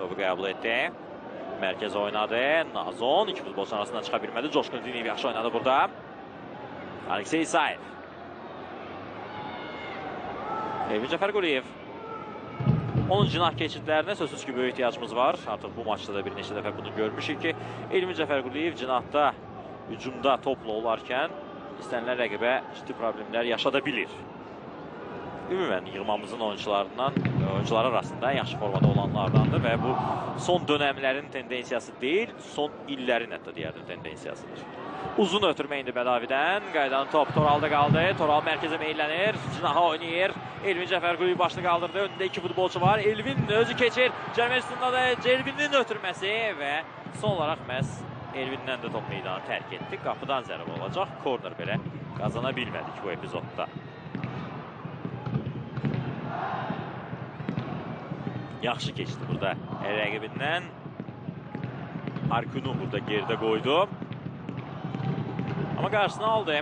Topu qəbul etdi. Mərkəz oynadı. Nazon iki futbolçu arasından çıxa bilmədi. Coşqun Diniyev yaxşı oynadı burada. Aleksey İsayev. Elvin Cəfərquliyev. Onun cinah keçidlərinə sözsüz ki, böyük ehtiyacımız var. Artıq bu maçda da bir neçə dəfə bunu görmüşük ki, Elvin Cəfərquliyev cinahda, hücumda topla olarkən istənilən rəqibə ciddi problemlər yaşada bilir. Ümumən yığmamızın oyuncuları arasında ən yaxşı formada olanlardandır və bu son dönəmlərin tendensiyası deyil, son illərin hətta deyərdim tendensiyasıdır. Uzun ötürmə indi Bədavidən. Qayıdan top Toralda qaldı. Toral mərkəzə meyllənir. Cinaha oynayır. Elvin Cəfərquliyev başını qaldırdı. Önündə iki futbolçu var. Elvin özü keçir. Cərmə üstündə də Elvinin ötürməsi və son olaraq məhz Elvindən də top meydanı tərk etdi. Qapıdan zərbə olacaq. Korner belə qazana bilmədik bu epizodda. Yaxşı keçdi burada rəqibindən. Arkunu burada geridə qoydu. Amma qarşısını aldı.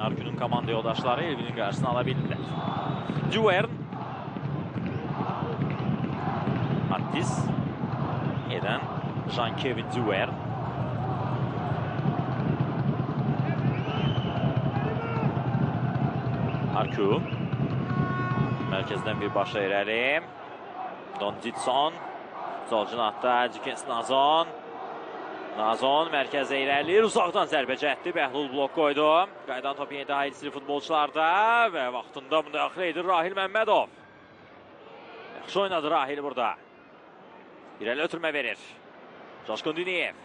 Arkunun komanda yoldaşları Elvinin qarşısını ala bildilər. Duvern. Mattis. Edən Jean-Kevin Duvern. Arkun. Mərkəzdən bir başa irəli. Don Didson. Sol cinahda Dikens Nazon. Nazon mərkəzə irəliləyir. Uzaqdan zərbə cəhdi. Bəhlul blok qoydu. Qayıdan top yenə daha ilsili futbolçularda və vaxtında müdaxilə edir Rahil Məmmədov. Yaxşı oynadı Rahil burada. İrəli ötürmə verir. Coşqun Diniyev.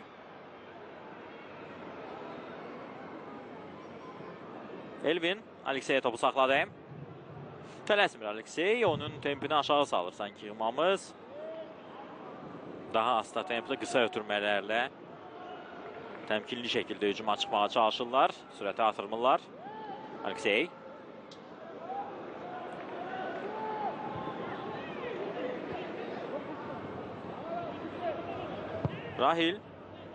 Elvin Alekseyə topu saxladı. Tələsmir Aleksey. Onun tempini aşağı salır sanki yığmamız. Daha asta templi qısa ötürmələrlə təmkinli şəkildə hücuma çıxmağa çalışırlar. Sürəti artırmırlar. Aleksey. Rahil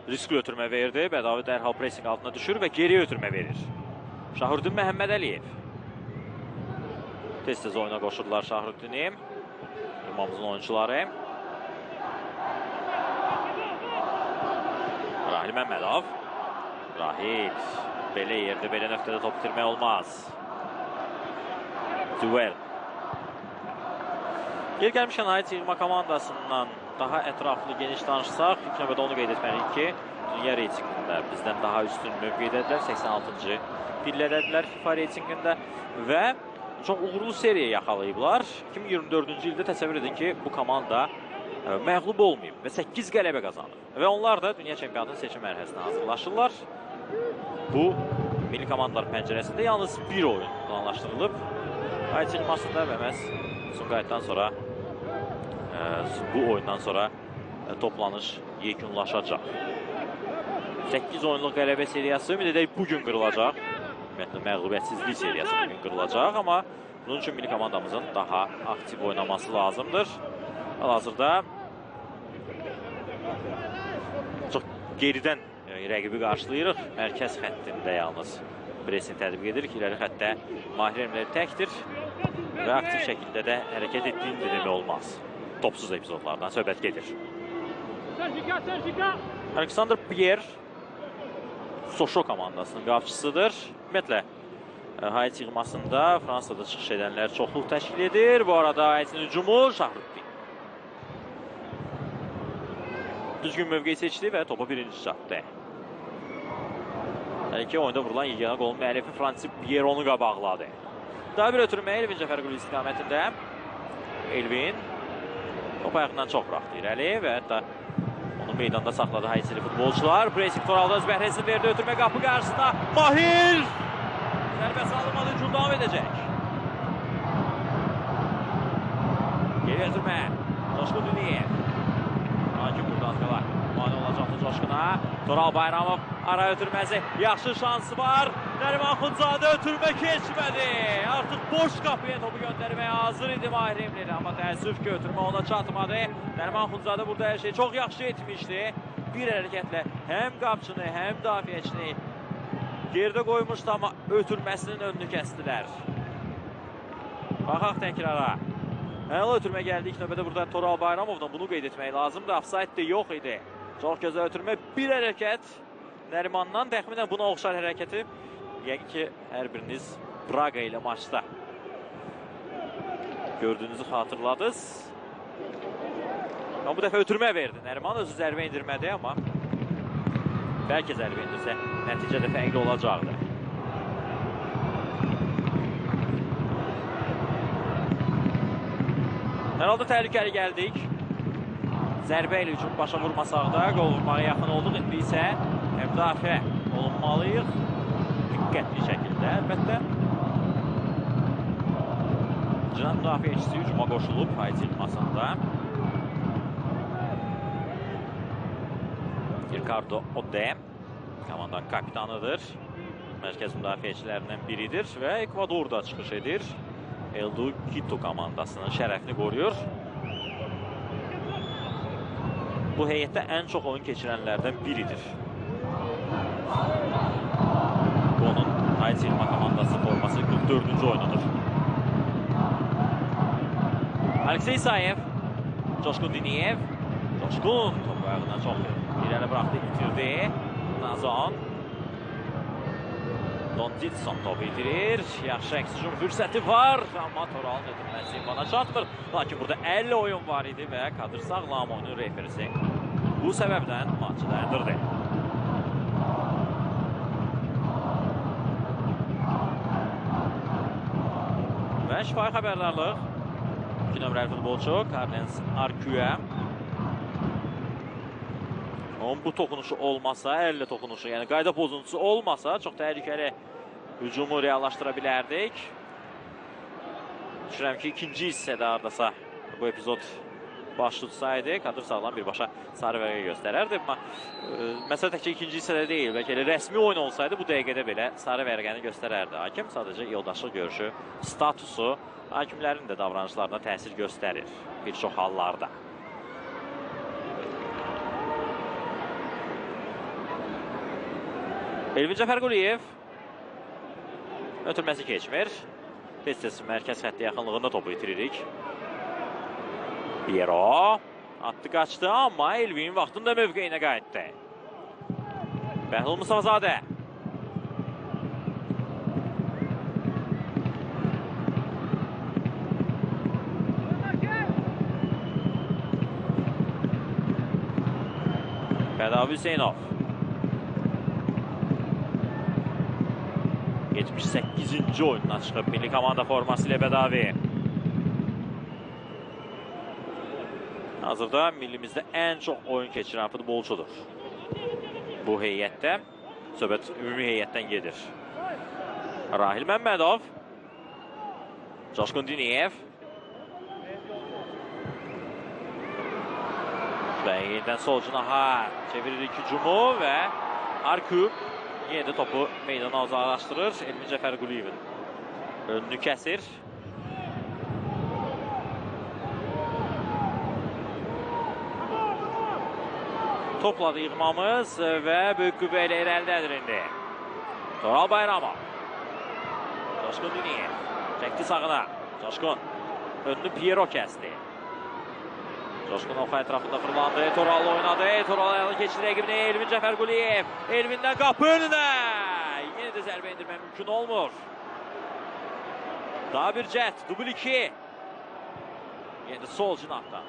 riskli ötürmə verdi. Bədavi dərhal pressing altına düşür və geriyə ötürmə verir. Şahruddin Məhəmmədəliyev. Tez-tez oyuna qoşurdular Şahruddini. Yığmamızın oyuncuları. Rahil Məmmədov. Rahil. Belə yerdə, belə nöqtədə top itirmək olmaz. Duel. Yer gəlmişkən Haiti yığma komandasından daha ətraflı geniş danışsaq, ilk növbədə onu qeyd etməliyik ki, dünya reytingində bizdən daha üstün mövqedədilər, 86-cı pillədədilər FIFA reytingində və çox uğurlu seriya yaxalayıblar. 2024-cü ildə təsəvvür edin ki, bu komanda məğlub olmayıb və 8 qələbə qazanıb. Və onlar da dünya çempionatının seçim mərhələsinə hazırlaşırlar. Bu, milli komandalar pəncərəsində yalnız bir oyun planlaşdırılıb. Haiti yığmasında və məhz Sumqayıtdan sonra, bu oyundan sonra toplanış yekunlaşacaq. 8 oyunluq qələbə seriyası, ümid edək bugün qırılacaq. Ümumiyyətlə, məğlubiyyətsizlik seriyası bugün qırılacaq, amma bunun üçün milli komandamızın daha aktiv oynaması lazımdır. Hal-hazırda çox geridən rəqibi qarşılayırıq. Mərkəz xəttində yalnız pressing tətbiq edirik. İrəli xəttdə Mahir Emrəli təkdir və aktiv şəkildə də hərəkət etdiyini də demək olmaz. Topsuz epizodlardan söhbət gedir. Aleksandr Pierre Soşo komandasının qapçısıdır. Ümumiyyətlə, Haiti yığmasında Fransada çıxış edənlər çoxluq təşkil edir. Bu arada Haitinin hücumu Şahruddin. Düzgün mövqeyi seçdi və topa birinci çatdı. Hələ ki, oyunda vurulan yeganə qolun müəllifi Fransi Pierre onu qabaqladı. Daha bir ötürmə Elvin Cəfərqulu istiqamətində. Elvin top ayağından çox buraxdı irəli və hətta onu meydanda saxladı Haitili futbolçular. Pressing Toralda öz bəhrəsini verdi. Ötürmə qapı qarşısında. Mahir! Zərbəsi alınmadı. Hücum davam edəcək. Geri ötürmə. Coşqun Diniyev. Hakim burada az qala mane olacaqdı Coşquna. Toral Bayramov ara ötürməsi. Yaxşı şansı var. Nəriman Xunzadə ötürmə keçmədi. Artıq boş qapıya topu göndərməyə hazır idi Mahir Emreli. Amma təəssüf ki, ötürmə ona çatmadı. Nəriman Xunzadə burada hər şeyi çox yaxşı etmişdi. Bir hərəkətlə həm qapçını, həm dafiəçini geridə qoymuşdu, amma ötürməsinin önünü kəsdilər. Baxaq təkrara. Əla ötürmə gəldi. İlk növbədə burada Toral Bayramovdan bunu qeyd etmək lazımdır. Offside də yox idi. Çox gözəl ötürmə. Bir hərəkət Nərimandan, təxminən buna oxşar hərəkəti yəqin ki, hər biriniz Braga ilə maçda gördüyünüzü xatırladınız. Amma bu dəfə ötürmə verdi. Nəriman özü zərbə indirmədi, amma bəlkə zərbə indirsə nəticə də fərqli olacaqdı. Hər halda təhlükəli gəldik. Zərbə ilə hücum başa vurmasaq da qol vurmağa yaxın olduq. İndi isə müdafiə olunmalıyıq. Diqqətli şəkildə əlbəttə. Cinah müdafiəçisi hücuma qoşulub Haiti idmasında. Ricardo Ode komandanın kapitanıdır. Mərkəz müdafiəçilərindən biridir və Ekvadorda çıxış edir. Eldu Quito komandasının şərəfini qoruyur. Bu heyətdə ən çox oyun keçirənlərdən biridir. Bu onun Haiti idman komandası forması 44-cü oyunudur. Aleksey Isayev, Coşqun Diniyev. Coşqun topu ayağından çox irəli buraxdı, itirdi. Nazon. Donditson topu itirir. Yaxşı əks hücum fürsəti var, amma Toralın ötürməsi imkana çatmır. Lakin burada 50 oyun var idi və Kadir Sağlam oyunun referisi bu səbəbdən maçı dayandırdı. Və şifahi xəbərdarlıq. 2 nömrəli futbolçu Carlens Arcuya. Onun bu toxunuşu olmasa, əllə toxunuşu, yəni qayda pozuntusu olmasa çox təhlükəli hücumu reallaşdıra bilərdik. Düşünürəm ki, ikinci hissədə hardasa bu epizod baş tutsaydı, Kadir Sağlam birbaşa sarı vərəqə göstərərdi. Amma məsələ təkcə ikinci hissədə deyil, bəlkə elə rəsmi oyun olsaydı bu dəqiqədə belə sarı vərəqəni göstərərdi. Hakim sadəcə yoldaşlıq görüşü statusu hakimlərin də davranışlarına təsir göstərir bir çox hallarda. Elvin Cəfərquliyev ötürməsi keçmir. Tez-tez mərkəz xətti yaxınlığında topu itiririk. Piero attı, qaçdı, amma Elvin vaxtında mövqeyinə qayıtdı. Bəhlul Mustafazadə. Bədavi Hüseynov. 78-ci oyundan çıxıb milli komanda forması ilə Bədavi. Hazırda millimizdə ən çox oyun keçirən futbolçudur. Bu heyətdə söhbət ümumi heyətdən gedir. Rahil Məmmədov, Coşqun Diniyev və yenidən sol cinaha çeviririk hücumu və Arku yenə də topu meydana uzaqlaşdırır. Elvin Cəfərquliyevin önünü kəsir. Topladı yığmamız və böyük qüvvə ilə irəlidədir indi. Toral Bayramov. Coşqun Diniyev çəkdi sağına. Coşqun önünü Piero kəsdi. Coşqun oxa ətrafında fırlandı. Toral oynadı. Toral ayağını keçdi rəqibini. Elvin Cəfərquliyev. Elvindən qapı önünə. Yenə də zərbə endirmək mümkün olmur. Daha bir cəhd. Dubl 2. Yenə də sol cinahdan.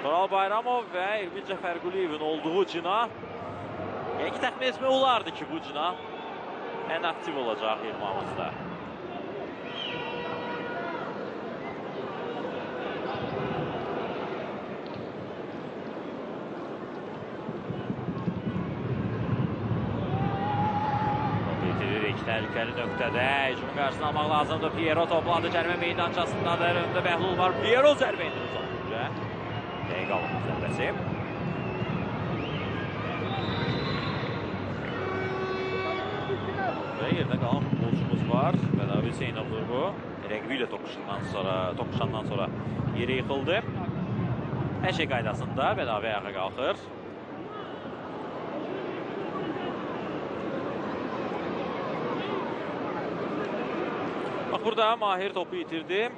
Toral Bayramov və Elvin Cəfərquliyevin olduğu cinah. Yəni ki, təxmin etmək olardı ki, bu cinah ən aktiv olacaq yığmamızda. İtiririk təhlükəli nöqtədə. Hücumun qarşısını almaq lazımdır. Piero topladı. Cərimə meydançasındadır. Öndə Bəhlul var. Piero zərbə endirir uzaq gücə. Dəqiq alındı zərbəsi. Və yerdə qalan futbolçumuz var. Bədavi Hüseynovdur bu. Rəqibi ilə toqquşandan sonra yerə yıxıldı. Hər şey qaydasında Bədavi ayağa qalxır. Bax burada Mahir topu itirdi.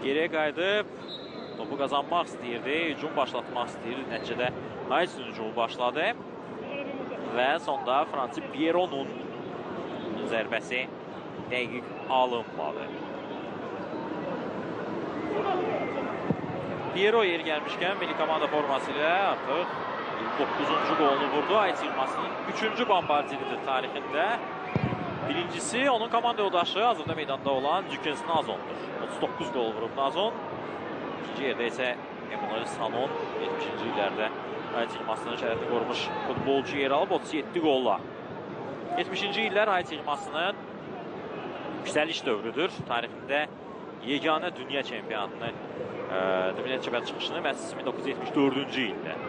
Geriyə qayıdıb topu qazanmaq istəyirdi, hücum başlatmaq istəyirdi. Nəticədə Haitinin hücumu başladı. Və sonda Fransi Piero'nun zərbəsi dəqiq alınmadı. Piero yeri gəlmişkən milli komanda forması ilə artıq 29-cu qolunu vurdu. Haiti yığmasının 3-cü bombardiridir tarixində. Birincisi onun komanda yoldaşı hazırda meydanda olan Dükens Nazondur. 39 qol vurub Nazon. İkinci yerdə isə Emmanuel Sanon 70-ci illərdə Haiti yığmasının şərəfini qorumuş futbolcu yer alıb 37 qolla. 70-ci illər Haiti yığmasının yüksəliş dövrüdür. Tarixində yeganə dünya çempionatını, dünya çempionat çıxışını məhz 1974-cü ildə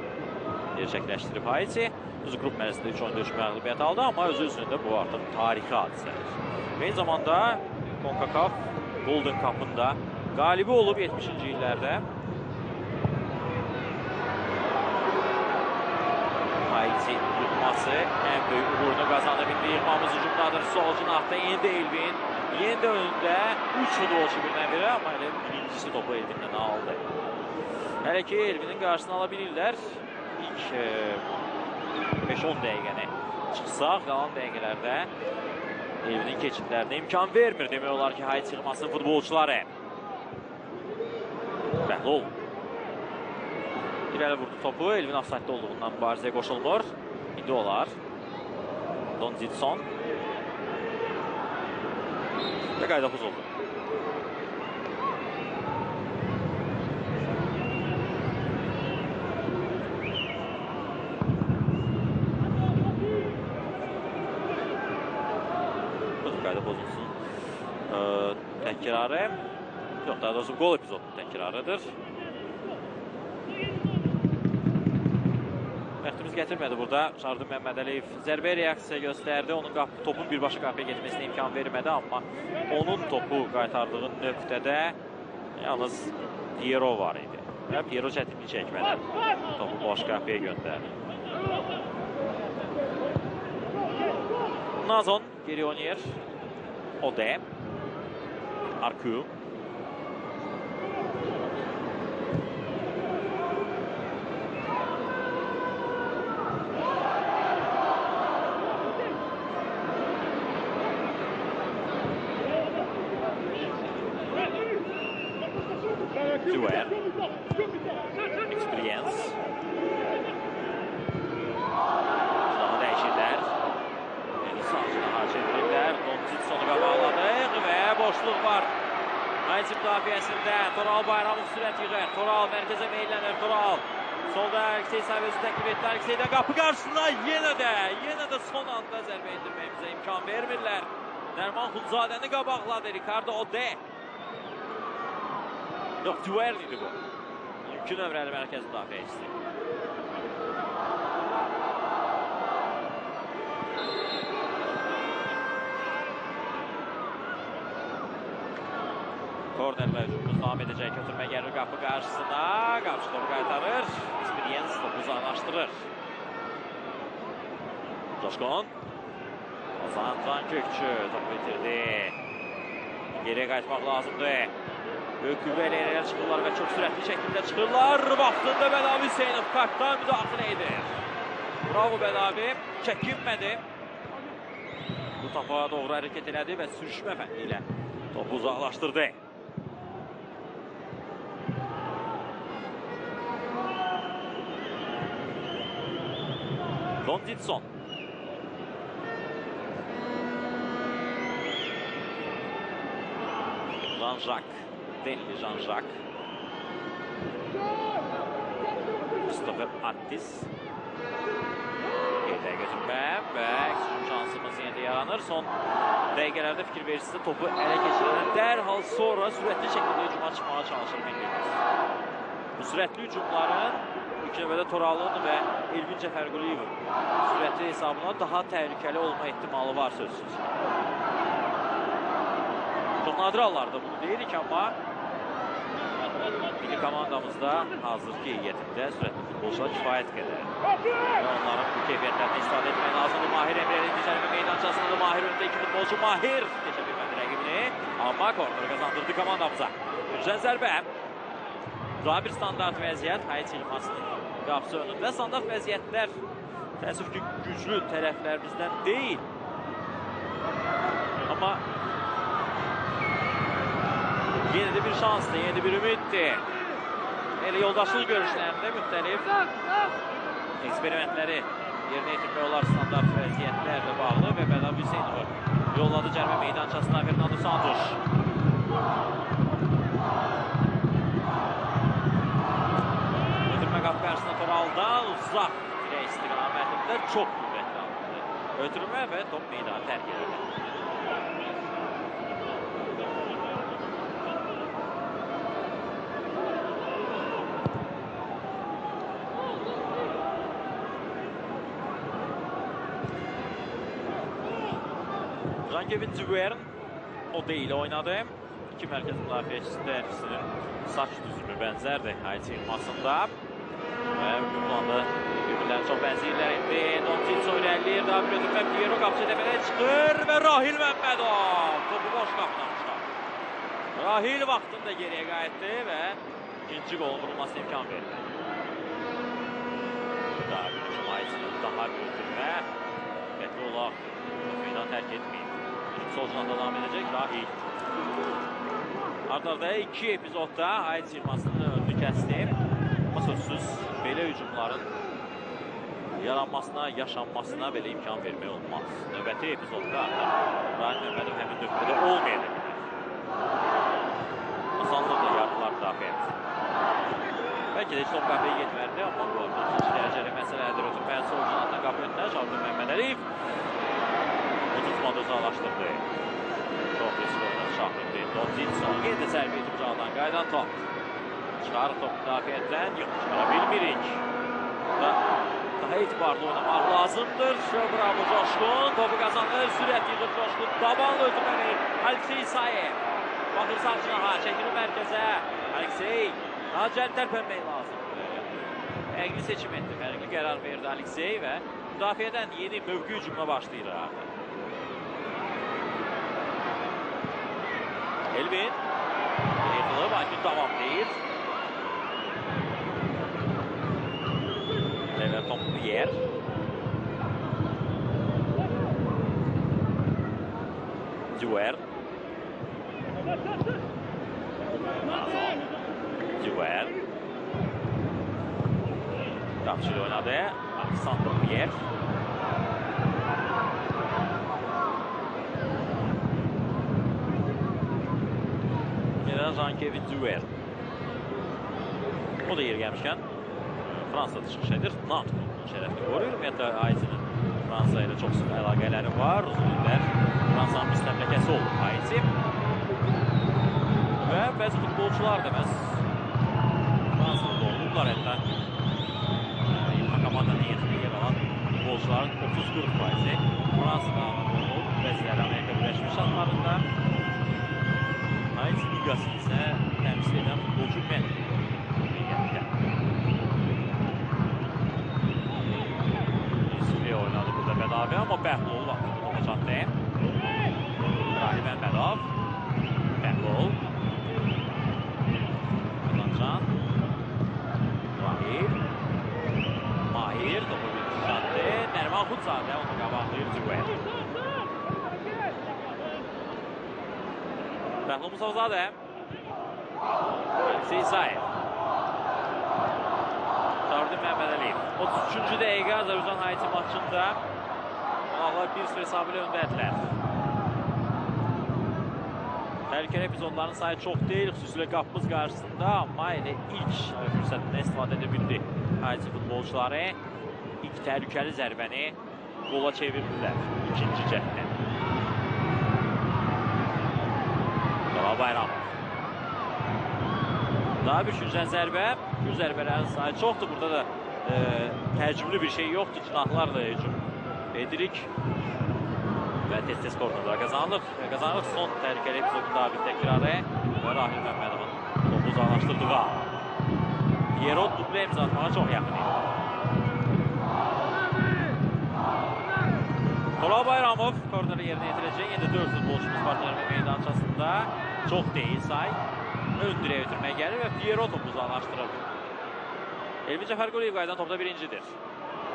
gerçəkləşdirib Haiti. Düz qrup mərhələsində 3 oyunda 3 məğlubiyyət aldı, amma özü özündə bu artıq tarixi hadisədir. Və eyni zamanda CONCACAF Golden Cup'ın da qalibi olub 70-ci illərdə. Haiti yığması ən böyük uğurunu qazanıb. İndi yığmamız hücumdadır. Sol cinahda yenə də Elvin. Yenə də önündə 3 futbolçu birdən birə, amma elə birincisi topu Elvindən aldı. Hələ ki Elvinin qarşısını ala bilirlər. İlk 5-10 dəqiqəni çıxsaq, qalan dəqiqələrdə Elvinin keçidlərinə imkan vermir demək olar ki, Haiti yığmasının futbolçuları. Bəhlul irəli vurdu topu. Elvin offside-da olduğundan mübarizəyə qoşulmur. İndi olar. Don Zitson. Və qayda pozuldu. Qayda pozulsun təkrarı. Yox, daha doğrusu qol epizodunun təkrarıdır. Bəxtimiz gətirmədi burada. Şardın Məmməd Əliyev zərbə reaksiya göstərdi. Onun topun birbaşa qapıya getməsinə imkan vermədi, amma onun topu qaytardığı nöqtədə yalnız Piero var idi. Və Piero çətinlik çəkmədən topu boş qapıya göndərdi. Nazon geri oynayır. Ode. Arku. Duer. Experience. Silahı dəyişirlər. Yəni sağ cinaha çevirirlər. Donzitsonu qabaqladıq və boşluq var. Haiti müdafiəsində Toral Bayramov sürət yığır. Toral mərkəzə meyllənir. Toral solda Aleksey Savez'i təklif etdi. Alekseydən qapı qarşısında yenə də son anda zərbə endirməyimizə imkan vermirlər. Nərman Xunzadəni qabaqladı. Ricardo Ode. Yox, Duer idi bu. 2 nömrəli mərkəz müdafiəçisi. Kornerlə hücumumuz davam edəcək. Kötürmə gəlir qapı qarşısına. Qapıcı topu qaytarır. Experience topu uzaqlaşdırır. Coşqun. Ozan Can Kökçü topu itirdi. Geriyə qayıtmaq lazımdır. Böyük qüvvə ilə irəli çıxırlar və çox sürətli şəkildə çıxırlar. Vaxtında Bədavi Hüseynov kartdan müdaxilə edir. Bravo Bədavi, çəkinmədi. Bu topa doğru hərəkət elədi və sürüşmə fənni ilə topu uzaqlaşdırdı. Don Ditson. Jean-Jacques. Denli Jean-Jacques. Christopher Attis. Geridə götürmə və hücum şansımız yenə də yaranır. Son dəqiqələrdə fikir verirsizdə topu ələ keçirəndən dərhal sonra sürətli şəkildə hücuma çıxmağa çalışır millimiz. Bu sürətli hücumların ilk növbədə Toralın və Elvin Cəfərquliyevin sürəti hesabına daha təhlükəli olma ehtimalı var sözsüz. Çox nadir hallarda bunu deyirik, amma milli komandamızda hazırki heyətində sürətli futbolçular kifayət qədər. Və onların bu keyfiyyətlərini istifadə etmək lazımdır. Mahir Emrəli cərmə meydançasındadır. Mahir önündə iki futbolçu. Mahir keçə bilmədi rəqibini. Amma korner qazandırdı komandamıza. Gücən zərbə. Daha bir standart vəziyyət Haiti yığmasının qapısı önündə. Standart vəziyyətlər təəssüf ki, güclü tərəflərimizdən deyil. Amma yenə də bir şansdır, yenə də bir ümiddir. Elə yoldaşlıq görüşlərində müxtəlif eksperimentləri yerinə yetirmək olar standart vəziyyətlərlə bağlı və Bədav Hüseynovu yolladı cərmə meydançasına Fernando Santos. Ötürmə qapı qarşısına Toraldan uzaq dirək istiqamətində çox qüvvətli alındı. Ötürmə və top meydanı tərk edildi. Jean-Kevin Züvern o değil oynadı. İki mərkəz müdafiəçisi də ikisinin saç düzümü bənzərdir Haiti yığmasında. Və bu planda bir-birlərinə çox bənzəyirlər indi. Doncitso irəliləyir, daha bir ötürmə Piero qapıcı təpədə çıxır və Rahil Məmmədov topu boş qapıdan çıxar. Rahil vaxtında geriyə qayıtdı və ikinci qolun vurulmasına imkan verdi. Daha bir hücum Haitinin, daha bir ötürmə. Diqqətli olaq, meydan tərk etməyin. Sol cinahda davam edəcək Rahil. Ard-ardaya iki epizodda Haiti yığmasının önünü kəsdi. Amma sözsüz belə hücumların yaranmasına, yaşanmasına belə imkan vermək olmaz. Növbəti epizodda artıq Rahil Məmmədov həmin nöqtədə olmaya da bilər. Asanlıqla yardılar müdafiəmizi. Bəlkə də heç top qapıya getmədi, amma bu ikinci dərəcəli məsələdir. Ötürməyə sol cinahdan qapı önünə Şahruddin Məmmədəliyev. Tutmadı, uzaqlaşdırdı. Çox riskli oynadı Şahruddin. Doncitson yenə də zərbə etib ucaqdan qayıdan top. Çıxarır top müdafiədən. Yox, çıxara bilmirik. Daha etibarlı oynamaq lazımdır. Bravo Coşqun. Topu qazanır. Sürət yığır Coşqun. Dabanla ötürməli. Aleksey İsayev. Baxır sağ cinaha. Çəkilir mərkəzə. Aleksey. Daha cəld tərpənmək lazımdır. Fərqli seçim etdi. Fərqli qərar verdi Aleksey və müdafiədən yeni mövqe hücumuna başlayır artıq. Elvin yıxılıb, lakin davam deyir. Everton Pierre. Züver. Züver. Qapçı ilə oynadı. Alexandre Pierre. Jean-Kevin Züver. O da yeri gəlmişkən Fransada çıxış edir. Nant klubunun şərəfini qoruyur. Ümumiyyətlə, Haitinin Fransa ilə çox sıx əlaqələri var. Uzun illər Fransanın müstəmləkəsi olub Haiti. Və bəzi futbolçular da məhz Fransada doğulublar. Hətta yığma komandanın heyətində yer alan futbolçuların 30-40% Fransada doğulub. Bəziləri Amerika Birləşmiş Ştatlarında. Haiti Liqasını isə təmsil edən futbolçu ümumiyyətlə. Yusufi oynadı burada Bədavi, amma Bəhlul vaxtında topa çatdı. Rahil Məmmədov. Bəhlul. Qazancan. Rahil. Mahir topu bir çatdı. Nərman Xudzadə onu qabaqlayır Züvər. Bəhlul Musazadə. Aleksey İsayev. Şahruddin Məmmədəliyev. 33-cü dəqiqə Azərbaycan-Haiti maçında qonaqlar 1-0 hesabı ilə öndədirlər. Təhlükəli epizodların sayı çox deyil, xüsusilə qapımız qarşısında, amma elə ilk fürsətindən istifadə edə bildi Haiti futbolçuları. İlk təhlükəli zərbəni qola çevirdilər ikinci cəhddə. Cəlal Bayramov. Daha bir şüncən zərbə. Gül zərbələrin sayı çoxdur. Burada da təəccüblü bir şey yoxdur. Cinahlarla hücum edirik və tez-tez kornerlər qazanılır. Qazanılır. Son təhlükəli epizodun daha bir təkrarı və Rahil Məmmədovun topu uzaqlaşdırdığı. Piero dublə imza atmağa çox yaxın idi. Toral Bayramov korneri yerinə yetirəcək. Yenə 4 futbolçumuz var cərimə meydançasında. Çox deyil say. Ön direğe ötürməyə gəlir və Piero topu uzaqlaşdırır. Elvin Cəfərquliyev qayıdan topda birincidir.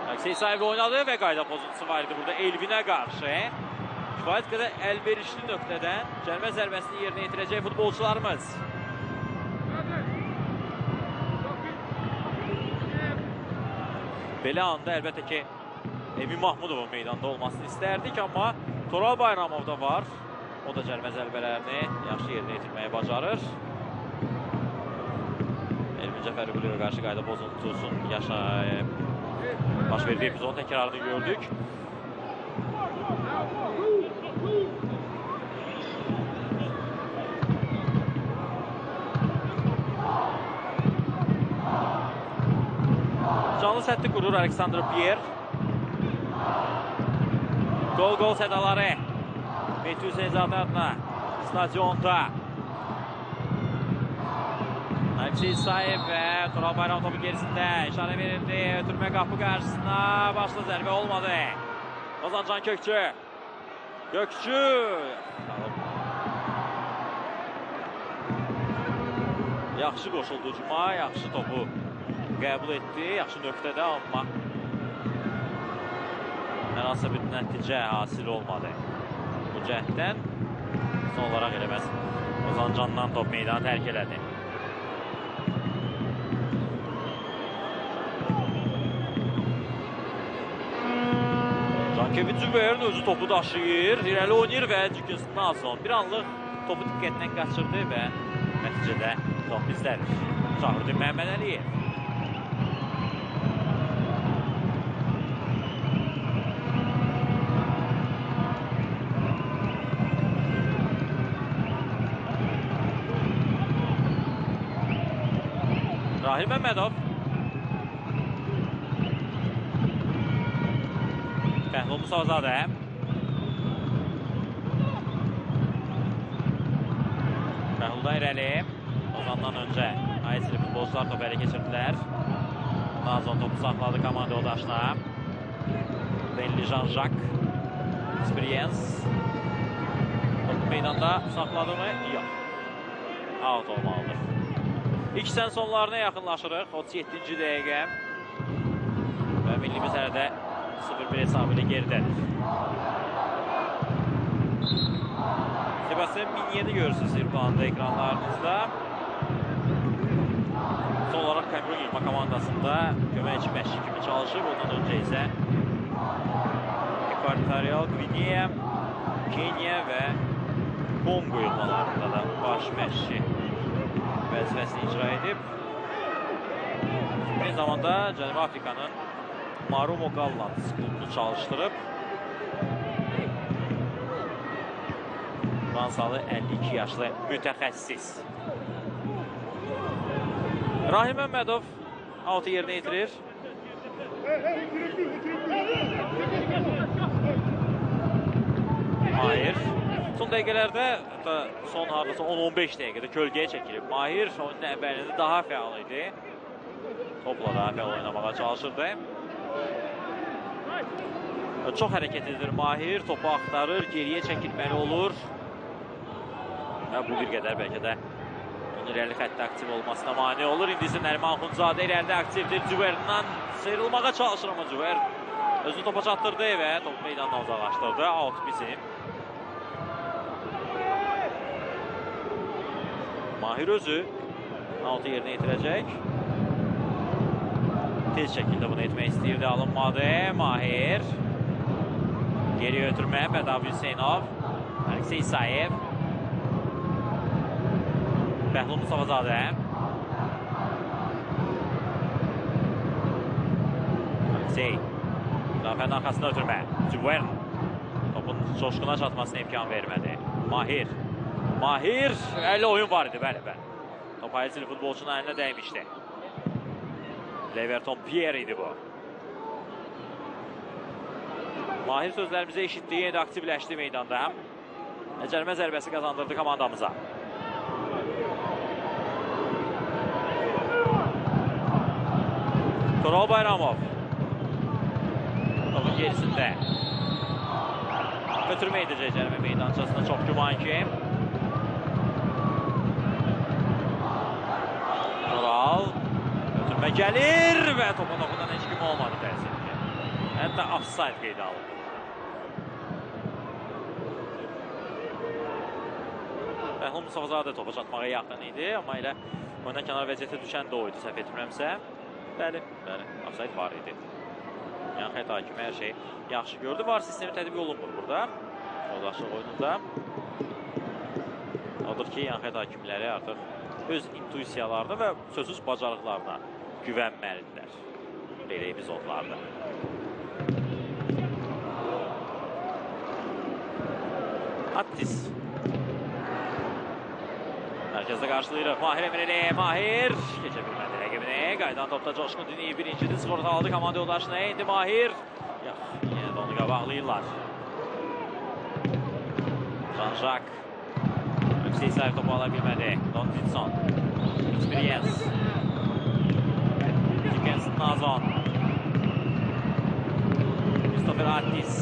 Aleksey İsayev oynadı və qayda pozuntusu var idi burada Elvinə qarşı. Kifayət qədər əlverişli nöqtədən cərimə zərbəsini yerinə yetirəcək futbolçularımız. Belə anda əlbəttə ki, Emin Mahmudovun meydanda olmasını istərdik, amma Toral Bayramov da var. O da cərimə zərbələrini yaxşı yerinə yetirməyi bacarır. Elvin Cəfərquliyevə qarşı qayda pozuntusunun baş verdiyi epizodun təkrarını gördük. Canlı səddi qurur Aleksandr Pierre. Gol-gol sədaları Mehdi Hüseynzadə adına stadionda. Aleksey İsayev və Tural Bayram topu gerisində işarə verildi. Ötürmə qapı qarşısına başlı zərbə olmadı. Ozancan Kökçü. Kökçü. Yaxşı qoşuldu hücuma, yaxşı topu qəbul etdi, yaxşı nöqtədə, amma hər hansısa bir nəticə hasil olmadı. Bu cəhətdən son olaraq eləməz Ozancandan top meydanı tərk elədi. Kevin Zübeyir'in özü topu daşıyır, irəli oynayır və Cükins Nazon bir anlıq topu diqqətdən qaçırdı və nəticədə top bizdədir. Şahruddin Məhəmməd Əliyev. Rahil Məmmədov. Bəhlul Musazadə. Bəhluldan irəli. Ozandan öncə Ayesili futbolçular topu ələ keçirdilər. Nazon topu saxladı komanda yoldaşına. Benli Jean-Jacques. Experience. Topu meydanda saxladı mı? Yox. Out olmalıdır. İlk hissənin sonlarına yaxınlaşırıq. 37-ci dəqiqə. Və millimiz hələ də 0-1 hesabı ilə geridədir. Sebastian Minyeni görürsünüz İrlanda ekranlarınızda. Son olaraq Kamerun yığma komandasında köməkçi məşqçi kimi çalışıb. Ondan öncə isə Ekvatorial Gvineya, Kenya və Kongo yığmalarında da baş məşqçi vəzifəsini icra edib. Eyni zamanda Cənubi Afrikanın Marumo Gallants klubunu çalışdırıb. Fransalı 52 yaşlı mütəxəssis. Rahim Məmmədov altı yerinə yetirir. Mahir. Son dəqiqələrdə, hətta son hardasa 10-15 dəqiqədə kölgəyə çəkilib. Mahir oyunun əvvəlində daha fəal idi. Topla daha fəal oynamağa çalışırdı. Çox hərəkət edir Mahir, topu axtarır, geriyə çəkilməli olur. Və bu bir qədər bəlkə də onun irəli xəttdə aktiv olmasına mane olur. İndi isə Nəriman Axundzadə irəlidə aktivdir. Cüverdən sıyrılmağa çalışır, amma Cüver özünü topa çatdırdı və topu meydandan uzaqlaşdırdı. Out bizim. Mahir özü altı yerinə yetirəcək. Tez şəkildə bunu etmək istəyirdi, alınmadı. Mahir. Geriyə ötürmə, Bədavi Hüseynov. Aleksey İsayev. Bəhlul Mustafazadə. Aleksey. Müdafiənin arxasında ötürmə. Cüvern. Topun coşquna çatmasına imkan vermədi. Mahir. Mahir. Əli oyun var idi, bəli, bəli. Top Ayesili futbolçunun əlinə dəymişdi. Leverton Pierre idi bu. Mahir sözlərimizi eşitdi, yenə də aktivləşdi meydanda. Cərimə zərbəsi qazandırdı komandamıza. Toral Bayramov. Topun gerisində. Ötürmə edəcək cərimə meydançasına, çox güman ki. Toral ötürmə gəlir və topa toxunan heç kim olmadı təəssüf ki. Hətta offside qeydə alındı. Bəhlul Mustafazadə topa çatmağa yaxın idi, amma elə oyundan kənar vəziyyətə düşən də o idi, səhv etmirəmsə. Bəli, bəli, offside var idi. Yəni xətt hakimi hər şeyi yaxşı gördü. VAR sistemi tətbiq olunmur burada. Yoldaşlıq oyununda. Odur ki, yəni xətt hakimləri artıq öz intuisiyalarına və sözsüz bacarıqlarına güvənməlidirlər. Belə epizodlarda. Attis. Mərkəzdə qarşılayırıq. Mahir Emirəli, Mahir keçə bilmədi rəqibini. Qayıdan topda Coşqun Diniyev birincidir. Skorta aldı komanda yoldaşına. İndi Mahir. Yox, yenə də onu qabaqlayırlar. Jean-Jacques. Yüksək sahib topu ala bilmədi. Don Didson. Experience. Dickinson Nazon. Christopher Attis.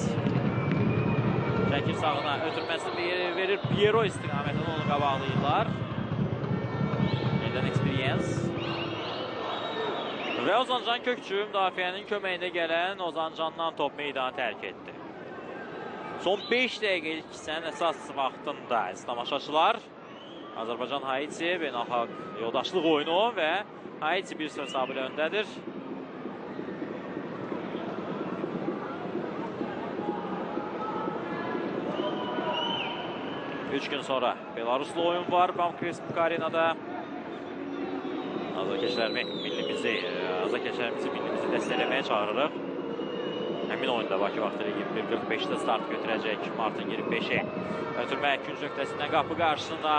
Çəkir sağına, ötürməsini verir. Piero istiqamətində onu qabaqlayırlar. Experience. Və Ozancan Kökçü müdafiənin köməyində gələn Ozancandan top meydanı tərk etdi. Son 5 dəqiqəlik hissənin əsas vaxtında əziz tamaşaçılar, Azərbaycan Haiti beynəlxalq yoldaşlıq oyunu və Haiti 1-0 hesabı ilə öndədir. Üç gün sonra Belaruslu oyun var BAM Respublika Arenada. Azarkeşlərimizi millimizi dəstəkləməyə çağırırıq. Həmin oyunda Bakı vaxtı ilə 21:45-də start götürəcək martın 25-i. Ötürmə ikinci nöqtəsindən qapı qarşısında.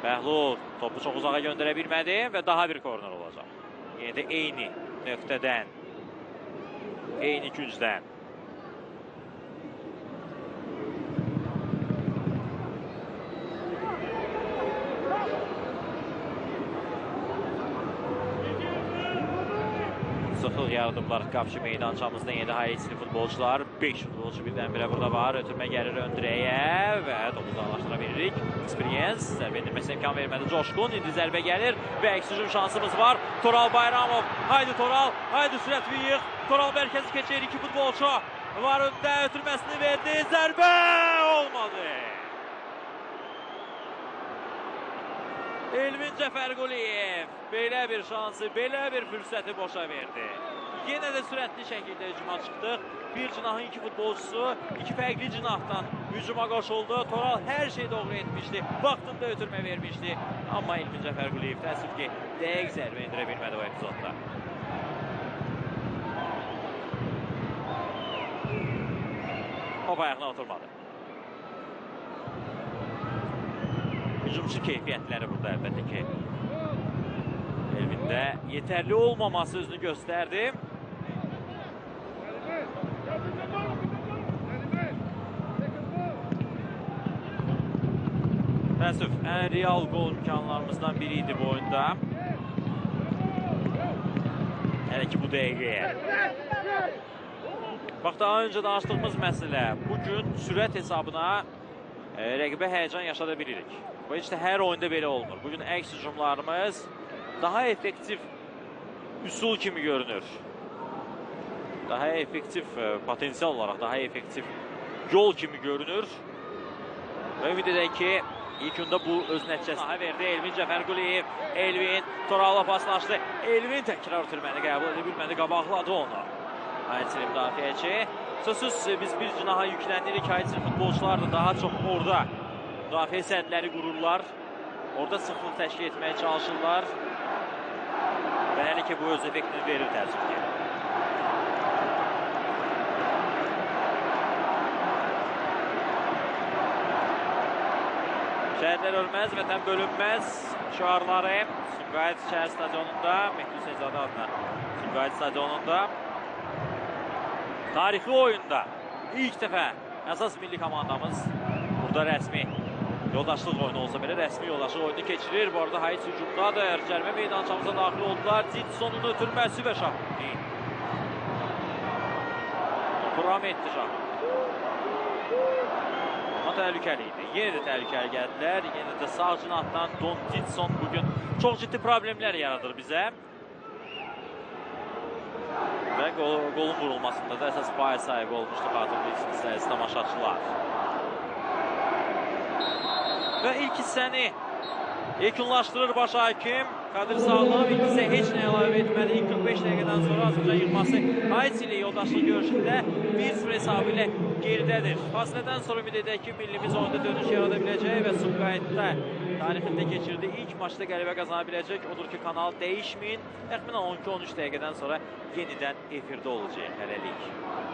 Bəhlul topu çox uzağa göndərə bilmədi və daha bir korner olacaq. Yenə də eyni nöqtədən, eyni küncdən. Sıxlıq yaradıblar qapıcı meydançamızda yeni Haitili futbolçular. 5 futbolçu birdən-birə burada var. Ötürmə gəlir ön dirəyə və topu uzaqlaşdıra bilirik. Experience zərbə endirməsinə imkan vermədi Coşqun. İndi zərbə gəlir və əks hücum şansımız var. Toral Bayramov. Haydi Toral. Haydi sürət yığ. Toral mərkəzi keçir. 2 futbolçu var öndə. Ötürməsini verdi. Zərbə olmadı. Elvin Cəfərquliyev belə bir şansı, belə bir fürsəti boşa verdi. Yenə də sürətli şəkildə hücuma çıxdıq. Bir cinahın iki futbolçusu, iki fərqli cinahdan hücuma qoşuldu. Toral hər şeyi doğru etmişdi, vaxtında ötürmə vermişdi. Amma Elvin Cəfərquliyev təəssüf ki, dəqiq zərbə endirə bilmədi o epizodda. Top ayağına oturmadı. Hücumçu keyfiyyətləri burada əlbəttə ki, Elvində yetərli olmaması özünü göstərdi. Təəssüf, ən real qol imkanlarımızdan biri idi bu oyunda. Hələ ki bu dəqiqəyə. Bax, daha öncə danışdığımız məsələ, bugün sürət hesabına rəqibə həyəcan yaşada bilirik. Bu heç də hər oyunda belə olmur. Bugün əks hücumlarımız daha effektiv üsul kimi görünür. Daha effektiv potensial olaraq, daha effektiv yol kimi görünür. Və ümid edək ki, ilk gündə bu öz nəticəsini verdi. Elvin Cəfərquliyev, Elvin Toral'la paslaşdı. Elvin təkrar ötürməni qəbul edə bilmədi, qabaqladı onu. Haitili müdafiəçi. Sözsüz biz bir cinaha yüklənirik. Haitili futbolçular da daha çox orada müdafiə sədləri qururlar. Orada sıxlıq təşkil etməyə çalışırlar. Və hələ ki bu öz effektini verir təəssüf ki. Şəhidlər ölməz, vətən bölünməz şüarları Sumqayıt şəhər stadionunda, Mehdi Hüseynzadə adına Sumqayıt stadionunda tarixi oyunda ilk dəfə əsas milli komandamız burada rəsmi yoldaşlıq oyunu olsa belə rəsmi yoldaşlıq oyunu keçirir. Bu arada Haiti hücumdadır. Cərimə meydançamıza daxil oldular. Ditsonun ötürməsi və Şahbuddin. Topu ram etdi Şahbuddin. Amma təhlükəli idi. Yenə də təhlükəli gəldilər. Yenə də sağ cinahdan Don Didson bugün çox ciddi problemlər yaradır bizə. Və qolun vurulmasında da əsas pay sahibi olmuşdu, xatırlayırsınız əziz tamaşaçılar. Və ilk hissəni yekunlaşdırır baş hakim Kadir Sağlam. İlk hissə heç nə əlavə etmədi. İlk 45 dəqiqədən sonra Azərbaycan yığması Haiti ilə yoldaşlıq görüşündə 1-0 hesabı ilə geridədir. Fasilədən sonra ümid edək ki, millimiz oyunda dönüş yarada biləcək və Sumqayıtda tarixində keçirdiyi ilk maçda qələbə qazana biləcək. Odur ki, kanal dəyişməyin. Təxminən 12-13 dəqiqədən sonra yenidən efirdə olacaq hələlik.